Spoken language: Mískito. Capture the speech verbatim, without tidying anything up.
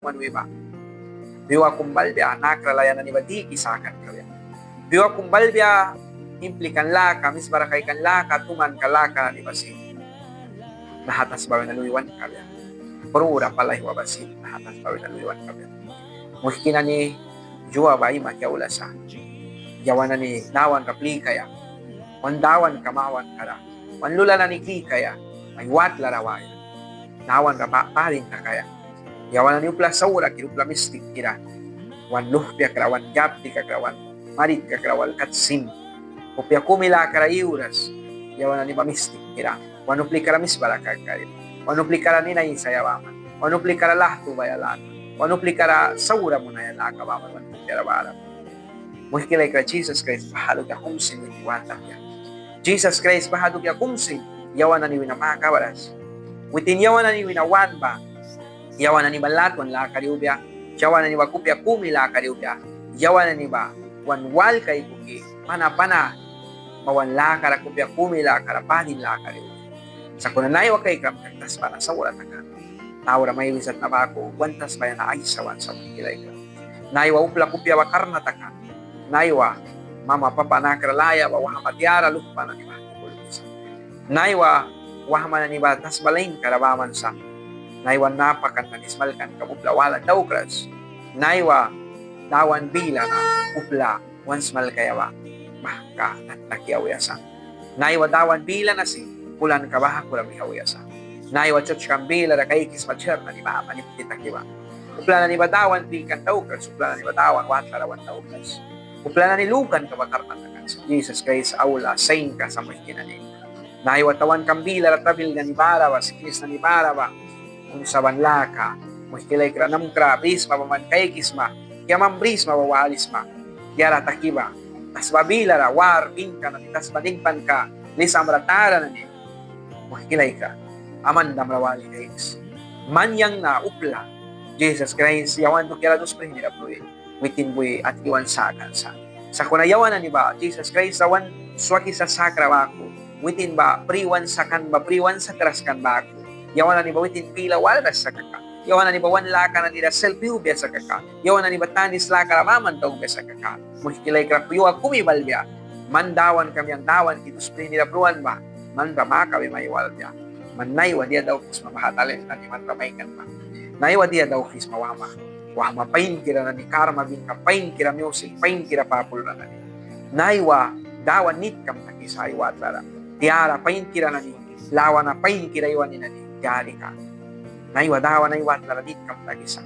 man wi ba. Pyua kum balbia nakra laya nani ba diki sakan kabia. Pyua kum balbia implikan laka, misbara kaikan laka, tumanka laka nani ba sin naha tasba wina lui wan kabia. Prura pali aihwa ba sin naha tasba wina lui wan kabia. Muihki nani, yua ba aimaki aula sa. Yawan nani Dawan ra plikaia, wan Dawanka mawankara wan lula nani kikaia, ai watlara waia, Dawan ra padin takaia. Yawan nani upla saurakira, upla mistikkira, wan luhpiakra, wan yaptikakra, wan maritkakra wal kat sin, kupia kumi lakara iwras. Yawan nani ba mistikkira, wan uplikara misbara kakaia, wan uplikara nina aisaia baman, wan uplikara lahtubaia laka, wan uplikara saura munaia laka baman wan kupiara bara. Muihki laikra, Jisas Kraist baha dukia kum sin witin wan takbia. Jisas Kraist baha dukia kum sin yawan nani wina makabras. Witin yawan nani wina wan ba, yawan nani ba latwan lakara iwbia, yawan nani ba kupia kumi lakara iwbia, yawan nani ba wan wal kaikuki pana pana ba wan lakara, kupia kumi lakara, padin lakara iwbia. Sakuna naiwa kaikram kan tasba na saura takan. Taura mai wisatna baku wan tasbaia na aisawan sa, muihki laikra. Naiwa upla kupia ba karna takan. Naiwa mama papa nakra laya ba wahma tiara luhpa nani ba kulkisa. Naiwa wahma nani ba tasba lainkara baman sa. Naiwa napakan nani smalkanka ba upla wala daukras. Naiwa Dawan bila na upla wan smalkaia ba mahka taki auya sa. Naiwa Dawan bila na sin kulanka baha kura mihauya sa. Naiwa sertskam bilara kaikisma ser nani baha ba nit taki ba. Upla nani ba Dawan pikan daukras, upla nani ba Dawan watlara wan daukras, upla nani lukanka ba karna takan sa. Jisas Kraist aula sainka sa, muihki nani. Naiwa tawankam bilara trabil nani bara ba, siknis nani bara ba, unsaban laka, muihki laikra, namkra brisma ba man kaikisma, kiamam brisma ba walisma. Diara taki ba, tasba bilara war binka nani, tasba nikbanka lisamra tara nani, muihki laikra, amandamra wali kaiks. Man yang na upla Jisas Kraist yawan dukiara dus prihnira prui, witin bui atki wan sakan sa. Sakuna yawan nani ba Jisas Kraist ra wan swaki sa sakra baku, witin ba pri wan sakan ba, pri wan sakras kan baku, yawan nani ba witin bila walras sa kaka, yawan nani ba wan laka nani ra selp iwbia sa kaka, yawan nani ba tanis lakara baman daukbia sa kaka, muihki laikra, pyua kumi balbia man Dawankam, yang Dawanki dus prihnira pruan ba, man ra makabi mai walbia. Man naiwa dia daukisma baha talent nani man ra maikan ba? Naiwa dia daukisma wahma? Wahma painkira nani, karma binka painkira, miusik painkira, papul ra nani. Naiwa Dawan nitkam takisa ai watlara. Tiara painkira nani, lawana painkira aiwani nani yarika. Naiwa Dawan ai watlara nitkam takisa.